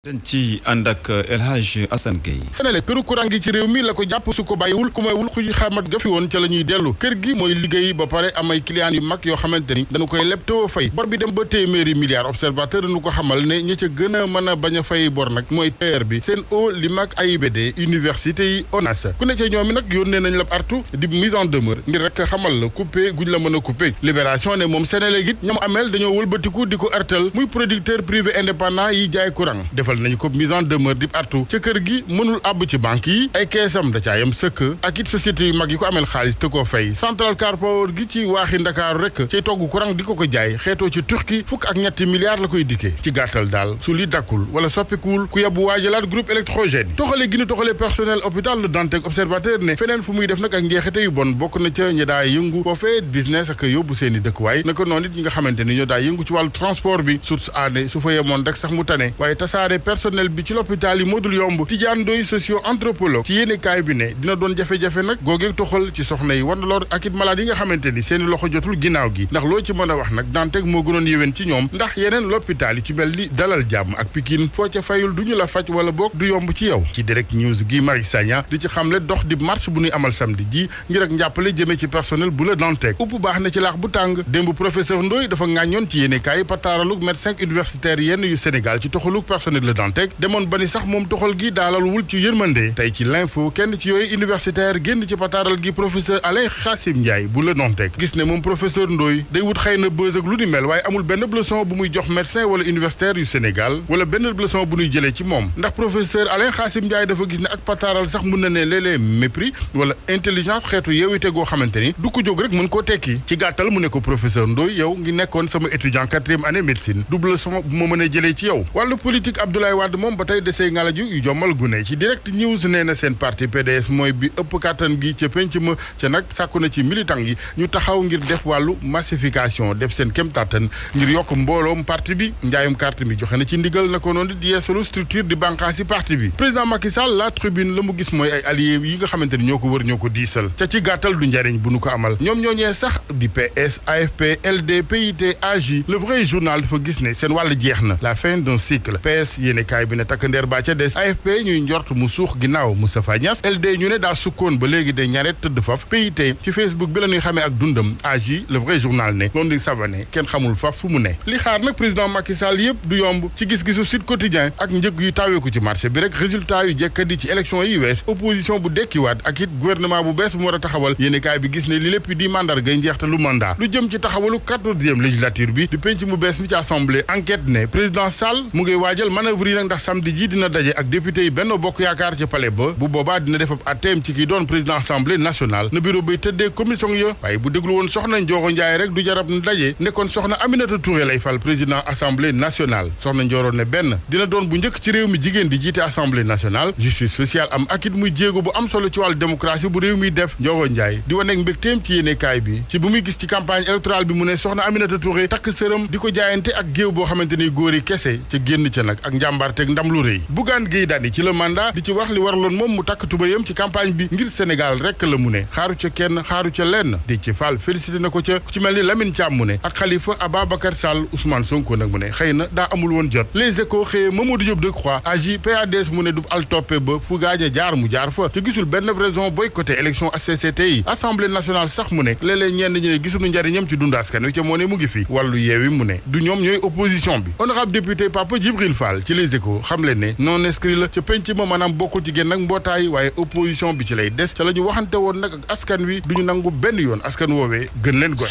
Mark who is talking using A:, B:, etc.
A: dañ ci ànd ak El Hadj Assane Gueye.
B: Senelec këru courant gi ci réew mi la ko jàpp su ko bàyyiwul ku maywul ku xamat gafi woon ca la ñuy dellu kër gi mooy liggéey ba pare amay clients yu mag yoo xamante ni dañu koy leb too fay bor bi dem ba téeméeri milliards observateur dañu ko xamal ne ñi ca gën a mën a bañ a fay bor nag mooy TER bi Sen'Eau Limac AIBD université yi ONAS ku ne ca ñoom mi nag yónnee nañ la artu di mise en demeure ngir rek xamal la coupé guñ la mën a coupé libération ne moom Senelec it ñoom amel dañoo wëlbatiku di ko artal muy producteur privé indépendant yi jaay courant defal nañu ko mise en demeure di artu ca kër gi mënul àbb ci banque yi ay keesam da caa yam sëkk ak it société yu mag yi ko amel xaalis te koo fay Central Car Power gi ci waaxi Ndakaaru rek cay togg courant di ko jaay xeetoo ci Turquie fukk ak ñetti milliards la koy dikkee ci gàttal daal su li dakkul wala soppikuwul ku yebbu waajalaat groupe électrogène toxale gi ñu toxale personnel hôpital Le Dantec observateur ne feneen fu muy def nag ak njeexite yu bon bokk na ca ñi daa yëngu foofee business ak yóbbu seen i dëkkuwaay naka noonu it ñi nga xamante ni ñoo daa yëngu ci wàllu transport bi source aane su fa yemoon rek sax mu tane waaye tasaare personnel bi ci l'hôpital yi moo dul yomb Tidiane Ndoye socio anthropologue ci yéene kaay bi ne dina doon jafe-jafe nag googee toxal ci soxna yi wanaloor ak it malade yi nga xamante ni seeni loxo jotul ginnaaw gi ndax loo ci mën a wax nag Dantec moo gënoon yéwén ci ñoom ndax yeneen l'hôpital yi ci mel ni Dalal Jàmm ak Pikine foo ca fayul du ñu la faj wala boog du yomb ci yow ci Direct News gi Marie Sagna di ci xamle dox di marche bu ñuy amal samedi ji ngir ak njàppale jëmee ci personnel bu la Dantec upp baax na ci laax bu tàng démb professeur Ndoye dafa ŋàññoon ci yéene kaay pataaralug médecin universitaire yenn yu Sénégal ci toxalug personnel la Dantec demoon ba ni sax moom toxal gi daalalwul ci yërmande tey ci l'info kenn ci yooyu universitaire génn ci pataaral gi professeur Alain Khassim Ndiaye bu la Dantec gis ne moom professeur Ndoye day wut xëy na bës ak lu ni mel waaye amul benn leçon bu muy jox médecin wala universitaire yu Sénégal wala benn leçon bu ñuy jëlee ci moom ndax professeur Alain Khassim Ndiaye dafa gis ne ak pataaral sax mun na ne léeg-léeg mépris wala intelligence xeetu yeewite goo xamante ni du ko jóg rek mën koo tekki ci gàttal mu ne ko professeur Ndoye yow ngi nekkoon sama étudiant 4e année médecine double leçon bu ma mën a jëlee ci yow wàllu politique Abdoulaye Wade moom ba tey desey ngalaju yu jommal gune ci Direct News nee na seen parti PDS mooy bi ëpp kàttan gi ca penc ma ca nag sàkku na ci militant yi ñu taxaw ngir def wàllu massification def seen kem tàttan ngir yokk mbooloom parti bi njaayum carte mi joxe na ci ndigal na ko noonu di yeesalu structure di bànqaasi parti bi président Macky Sall la tribune la mu gis mooy ay alliés yi nga xamante ni ñoo ko wër ñoo ko diisal ca ci gàttal du njariñ bu nu ko amal ñoom ñooñee sax di PS AFP LD PIT AJ le vrai journal dafa gis ne seen wàll jeex na la fin d'un cycle PS yéene kaay bi ne takk ndeer ba ca des AFP ñuy njort mu suux ginnaaw Moustapha Niasse LD ñu ne daa sukkoon ba léegi de ñaret tëdd faf PIT ci Facebook bi la ñuy xamee ak dundam AJ le vrai journal ne loolu di Savané kenn xamul faf fu mu ne li xaar nag président Macky Sall yëpp du yomb ci gis-gisu Sud Quotidien ak njëg yu taaweeku ci marché bi rek résultat yu jekkadi ci élection yi wees opposition bu dekkiwaat ak it gouvernement bu bees bu mu war a taxawal yéeni kaay bi gis ne li lépp di mandargay njeexte lu mandat lu jëm ci taxawalu 14e législature bi di penc mu bees mi ci assemblée enquête ne président Sall mu ngi waajal manœuvre yi nag ndax samedi ji dina daje ak député yi Benno Bokk Yaakaar ci palais ba bu boobaa dina def ab atteem ci kii doon président assemblée nationale na bureau bay tëddee commission ya waaye bu déglu woon soxna Ndioro Ndiaye rek du jarab na daje nekkoon soxna Aminata Touré lay fal président assemblée nationale soxna Ndioro ne benn dina doon bu njëkk ci réew mi jigéen di jiite assemblée nationale justice sociale am ak it muy jéego bu am solo ci wàllu démocratie bu réew mi def Ndioro Ndiaye di waneeg mbégteem ci yéene kaay bi ci bu muy gis ci campagne électorale bi mu ne soxna Aminata Touré takk sëram di ko jaayante ak géew boo xamante ni góor yi kese ca génn ca nag ak njàmbaarteeg ndam lu rëy Bougane Gueye Dany ci le mandat di ci wax li waraloon moom mu takk tubayam ci campagne bi ngir Sénégal rek la mu ne xaaru ca kenn xaaru ca lenn di ci Fall félicité na ko ca ku ci mel ni Lamine Thiam mu ne ak Khalifa Ababacar Sall Ousmane Sonko nag mu ne xëy na daa amul woon jot les échos xëye Mamadou Diop Decroix AJ PADS mu ne du al toppe ba fu gaañ a jaar mu jaar fa te gisul benn raison boycotté élection HCCT yi assemblée nationale sax mu ne léeg-léeg ñenn ñi ne gisuñu njariñam ci dund askan wi ca moo ne mu ngi fi wàllu yeewi mu ne du ñoom ñooy opposition bi honorable député Papa Djibril Fall ci les échos xam le ne non inscrit la ca penc ma maanaam bokkul ci génn ak mbootaay waaye opposition bi ci lay des ca la ñu waxante woon nag ak askan wi duñu nangu benn yoon askan woowee gën leen gore